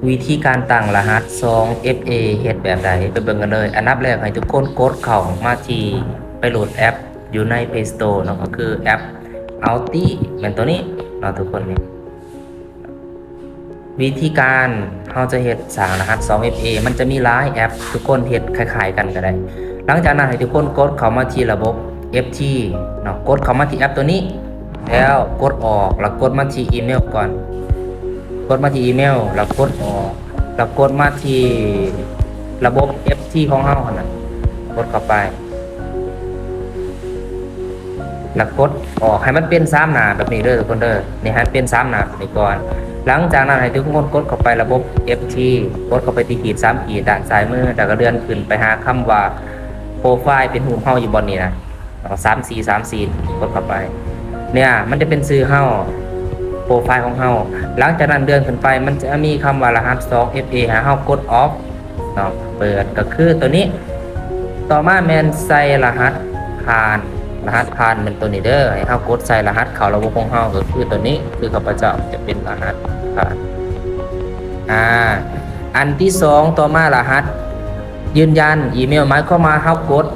ວິທີການຕັ້ງລະຫັດສອງເອັຟເອ ເຮັດແບບໃດ? ໄປເບິ່ງກັນເລີຍ. ອັນດັບແລກໃຫ້ທຸກຄົນກົດເຂົ້າມາທີ່ ໄປໂຫຼດແອັບຢູ່ໃນ Play Store ເນາະ, ກໍຄືແອັບ Authy ແມ່ນຕົວນີ້ເນາະທຸກຄົນນີ້. ວິທີການເຮົາຈະເຮັດສ້າງລະຫັດສອງເອັຟເອ ມັນຈະມີຫຼາຍແອັບ, ທຸກຄົນເຮັດຄ້າຍໆກັນກໍໄດ້. ຫຼັງຈາກນັ້ນໃຫ້ທຸກຄົນກົດເຂົ້າມາທີ່ລະບົບ ເອັຟທີ ເນາະ, ກົດເຂົ້າມາທີ່ແອັບຕົວນີ້ ແລ້ວກົດອອກ ແລ້ວກົດມາທີ່ອີເມວກ່ອນ, ກົດມາທີ່ອີເມວ ແລ້ວກົດອອກ ແລ້ວກົດມາທີ່ລະບົບ ເອັຟທີ ຂອງເຮົາຫັ້ນນະ, ກົດເຂົ້າໄປ ແລ້ວກົດອອກໃຫ້ມັນເປັນສາມໜ້າແບບນີ້ເດີທຸກຄົນເດີ. ນີ້ໃຫ້ມັນເປັນສາມໜ້າແບບນີ້ກ່ອນ. ຫຼັງຈາກນັ້ນໃຫ້ທຸກຄົນກົດເຂົ້າໄປລະບົບ ເອັຟທີ ກົດເຂົ້າໄປທີ່ຂີດສາມຂີດດ້ານຊ້າຍມື ແລ້ວກໍເລື່ອນຂຶ້ນໄປຫາຄຳວ່າ Profile ເປັນຮູບເຮົາຢູ່ບ່ອນນີ້ນະ. ສາມສີ່ສາມສີ່ ກົດເຂົ້າໄປ. ເນີ້ຍ ມັນຈະເປັນຊື່ເຮົາ Profile ຂອງເຮົາ. ຫຼັງຈາກນັ້ນເລື່ອນຂຶ້ນໄປ ມັນຈະມີຄຳວ່າລະຫັດສອງເອັຟເອ ໃຫ້ເຮົາກົດ Off ເນາະ, ເປີດ ກໍຄືຕົວນີ້. ຕໍ່ມາແມ່ນໃສ່ລະຫັດຜ່ານ, ລະຫັດຜ່ານແມ່ນຕົວນີ້ເດີ. ໃຫ້ເຮົາກົດໃສ່ລະຫັດເຂົ້າລະບົບຂອງເຮົາ ກໍຄືຕົວນີ້, ຄືຂ້າພະເຈົ້າຈະເປັນລະຫັດຜ່ານ. ອາ ອັນທີສອງ ຕໍ່ມາລະຫັດ ຢືນຢັນອີເມວ, ໝາຍຄວາມວ່າເຮົາກົດ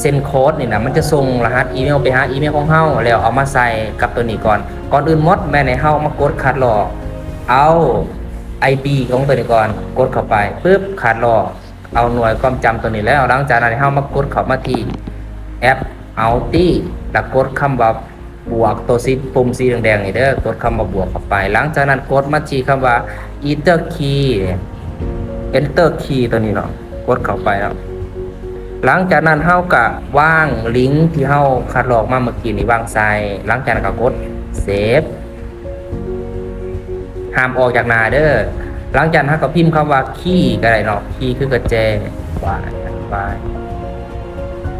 Send Code ນີ້ນະ, ມັນຈະສົ່ງລະຫັດອີເມວໄປຫາອີເມວຂອງເຮົາ ແລ້ວເອົາມາໃສ່ກັບຕົວນີ້ກ່ອນ. ກ່ອນອື່ນໝົດແມ່ນໃຫ້ເຮົາມາກົດຄັດລອກເອົາ ໄອບີ ຂອງຕົວນີ້ກ່ອນ, ກົດເຂົ້າໄປປຶບ ຄັດລອກເອົາໜ່ວຍຄວາມຈຳຕົວນີ້ແລ້ວ. ຫຼັງຈາກນັ້ນໃຫ້ເຮົາມາກົດເຂົ້າມາທີ່ແອັບ Authy ແລ້ວກົດຄຳວ່າ ບວກ ໂຕສີ ປຸ່ມສີແດງໆນີ້ເດີ, ກົດຄຳວ່າບວກເຂົ້າໄປ. ຫຼັງຈາກນັ້ນກົດມາທີ່ຄຳວ່າ Enter Key, Enter Key ຕົວນີ້ເນາະ, ກົດເຂົ້າໄປເນາະ. ຫຼັງຈາກນັ້ນເຮົາກະວາງລິງທີ່ເຮົາຄັດລອກມາເມື່ອກີ້ນີ້ວາງໃສ່, ຫຼັງຈາກນັ້ນກະກົດ Save. ຫ້າມອອກຈາກໜ້າເດີ. ຫຼັງຈາກນັ້ນເຮົາກໍພິມຄຳວ່າ Key ກໍໄດ້ເນາະ, Key ຄືກະແຈ.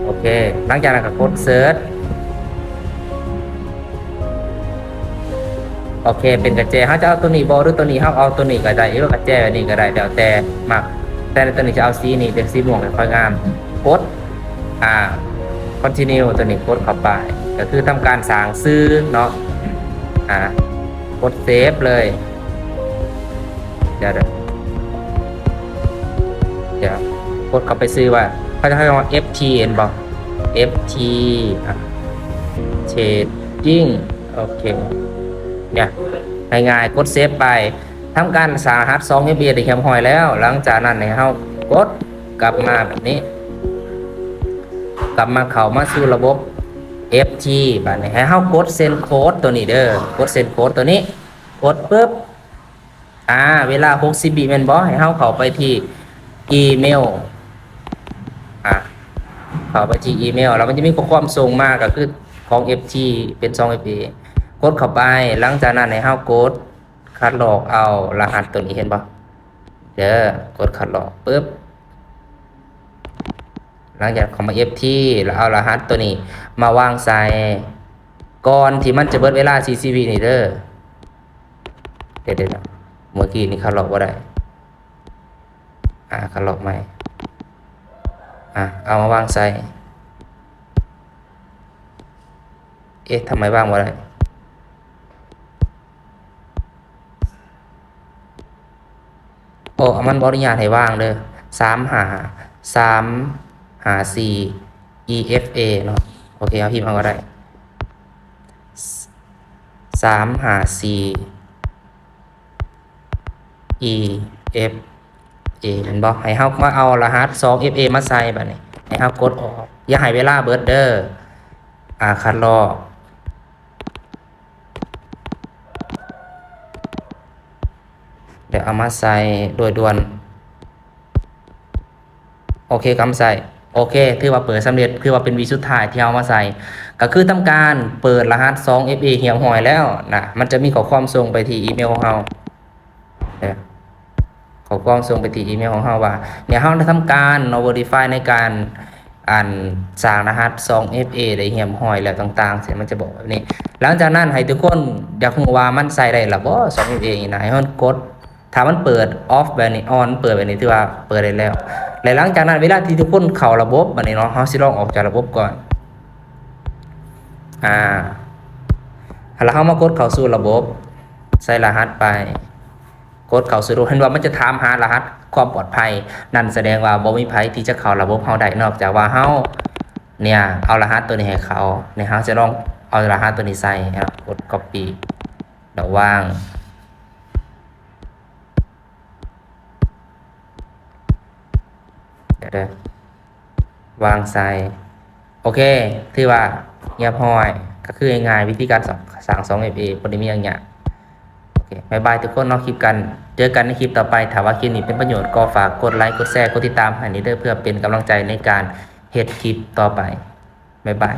ໂອເຄ, ຫຼັງຈາກນັ້ນກໍກົດ Search. ໂອເຄ, ເປັນກະແຈ. ເຮົາຈະເອົາຕົວນີ້ບໍ່ ຫຼືຕົວນີ້? ເຮົາເອົາຕົວນີ້ກໍໄດ້ ຫຼືວ່າກະແຈແບບນີ້ກໍໄດ້ ແລ້ວແຕ່ມັກ, ແຕ່ໃນຕົວນີ້ຈະເອົາສີນີ້ ເປັນສີມ່ວງ ຄ່ອຍງາມ. ກົດ ອ່າ Continue ຕົວນີ້ ກົດເຂົ້າໄປ ກໍຄືທຳການສ້າງຊື່ເນາະ. ອ່າ ກົດ Save ເລີຍ. ດຽວ ດຽວ ດຽວ ກົດເຂົ້າໄປຊື່ວ່າ ເຂົາຈະໃຫ້ວ່າ ເອັຟທີ ເຫັນບໍ່? ເອັຟທີ ອ່າ Trading. ໂອເຄ ເນຍ ງ່າຍໆ ກົດ Save ໄປ. ທຳການສ້າງລະຫັດສອງເອັຟເອໄດ້ຮຽບຮ້ອຍແລ້ວ. ຫຼັງຈາກນັ້ນໃຫ້ເຮົາກົດກັບມາແບບນີ້ ກັບມາເຂົ້າມາສູ່ລະບົບ ເອັຟທີ. ບາດນີ້ໃຫ້ເຮົາກົດ Send Code ຕົວນີ້ເດີ, ກົດ Send Code ຕົວນີ້ ກົດປຶບ ອ່າ ເວລາຫົກສິບວິແມ່ນບໍ່? ໃຫ້ເຮົາເຂົ້າໄປທີ່ອີເມວ ອ່າ ເຂົ້າໄປທີ່ອີເມວ ແລ້ວມັນຈະມີຂໍ້ຄວາມສົ່ງມາ ກໍຄືຂອງ ເອັຟທີ ເປັນສອງເອັຟເອ ກົດເຂົ້າໄປ. ຫຼັງຈາກນັ້ນໃຫ້ເຮົາກົດຄັດລອກເອົາລະຫັດຕົວນີ້ ເຫັນບໍ່ເດີ? ກົດຄັດລອກປຶບ ຫຼັງຈາກເຂົ້າມາ ເອັຟທີ ແລ້ວເອົາລະຫັດຕົວນີ້ມາວາງໃສ່ ກ່ອນທີ່ມັນຈະເບິດເວລາສີ່ສິບວິນີ້ເດີ. ດຽວໆ ເມື່ອກີ້ນີ້ຄັດລອກບໍ່ໄດ້. ອ່າ ຄັດລອກໃໝ່. ອ່າ ເອົາມາວາງໃສ່. ເອະ ທຳໄມວາງບໍ່ໄດ້? ໂອ້ ມັນບໍ່ອະນຸຍາດໃຫ້ວາງເດີ. ສາມຫ້າ ສາມຫ້າສີ່ ອີ ເອັຟ ເອ ເນາະ. ໂອເຄ ເຮົາພິມເອົາກໍໄດ້ ສາມຫ້າສີ່ ອີ ເອັຟ ເອ ແມ່ນບໍ່? ໃຫ້ເຮົາມາເອົາລະຫັດສອງເອັຟເອມາໃສ່ບາດນີ້. ໃຫ້ເຮົາກົດອອກ. ຢ່າໃຫ້ເວລາເບິດເດີ. ອ່າ ຄັດລອກ. ດຽວເອົາມາໃສ່ໂດຍດ່ວນ. ໂອເຄ ກຳໃສ່. ໂອເຄ ຖືວ່າເປີດສຳເລັດ, ຖືວ່າເປັນວິທີສຸດທ້າຍທີ່ເຮົາເອົາມາໃສ່. ກໍຄືທຳການເປີດລະຫັດສອງເອັຟເອຮຽບຮ້ອຍແລ້ວນະ. ມັນຈະມີຂໍ້ຄວາມສົ່ງໄປທີ່ອີເມວຂອງເຮົາ. ຂໍ້ຄວາມສົ່ງໄປທີ່ອີເມວຂອງເຮົາວ່າ ເນຍ ເຮົາໄດ້ທຳການເນາະ verify ໃນການ ອັນ ສ້າງລະຫັດສອງເອັຟເອໄດ້ຮຽບຮ້ອຍແລ້ວຕ່າງໆ ມັນຈະບອກແບບນີ້. ຫຼັງຈາກນັ້ນໃຫ້ທຸກຄົນຢາກຮູ້ວ່າມັນໃຊ້ໄດ້ລະບໍ່ ສອງເອັຟເອນີ້ນະ ໃຫ້ເຮົາກົດ ຖ້າມັນເປີດ off ແບບນີ້ on ເປີດແບບນີ້ ຖືວ່າເປີດໄດ້ແລ້ວ. ແລະ ຫຼັງຈາກນັ້ນເວລາທີ່ທຸກຄົນເຂົ້າລະບົບບາດດນີ້ເນາະ ເຮົາຊິລອງອອກຈາກລະບົບກ່ອນ. ອ່າ ແລ້ວເຮົາມາກົດເຂົ້າສູ່ລະບົບ ໃສ່ລະຫັດໄປ. ກົ ກົດເຂົ້າສູ່ໂດຍ ເຫັນວ່າມັນຈະຖາມຫາລະຫັດຄວາມປອດໄພ ນັ້ນສະແດງວ່າບໍ່ມີໃຜທີ່ຈະເຂົ້າລະບົບເຮົາໄດ້ ນອກຈາກວ່າເຮົາເນ່ຍເອົາລະຫັດໂຕນີ້ໃຫ້ເຂົາ. ນີ້ເຮົາຈະລອງເອົາລະຫັດໂຕນີ້ໃສ່ ເອົາ ກົດກັອບປີ້ ລະຫວ່າງ ດຽວເດີ ວາງໃສ່ ໂອເຄ ຖືວ່າຮຽບຮ້ອຍ ກໍຄືງ່າຍໆ ວິທີການສ້າງ ສ້າງຊ່ອງເອັຟເອ ບໍ່ໄດ້ມີຫຍັງຍາກ. ໂອເຄ ບາຍບາຍທຸກຄົນເນາະ ຄລິບກັນ ເຈີກັນໃນຄລິບຕໍ່ໄປ. ຖ້າວ່າຄລິບນີ້ເປັນປະໂຫຍດ ກໍຝາກກົດໄລ ກົດແຊ ກົດຕິດຕາມໃຫ້ແດ່ເດີ ເພື່ອເປັນກຳລັງໃຈໃນການເຮັດຄລິບຕໍ່ໄປ. ບາຍບາຍ.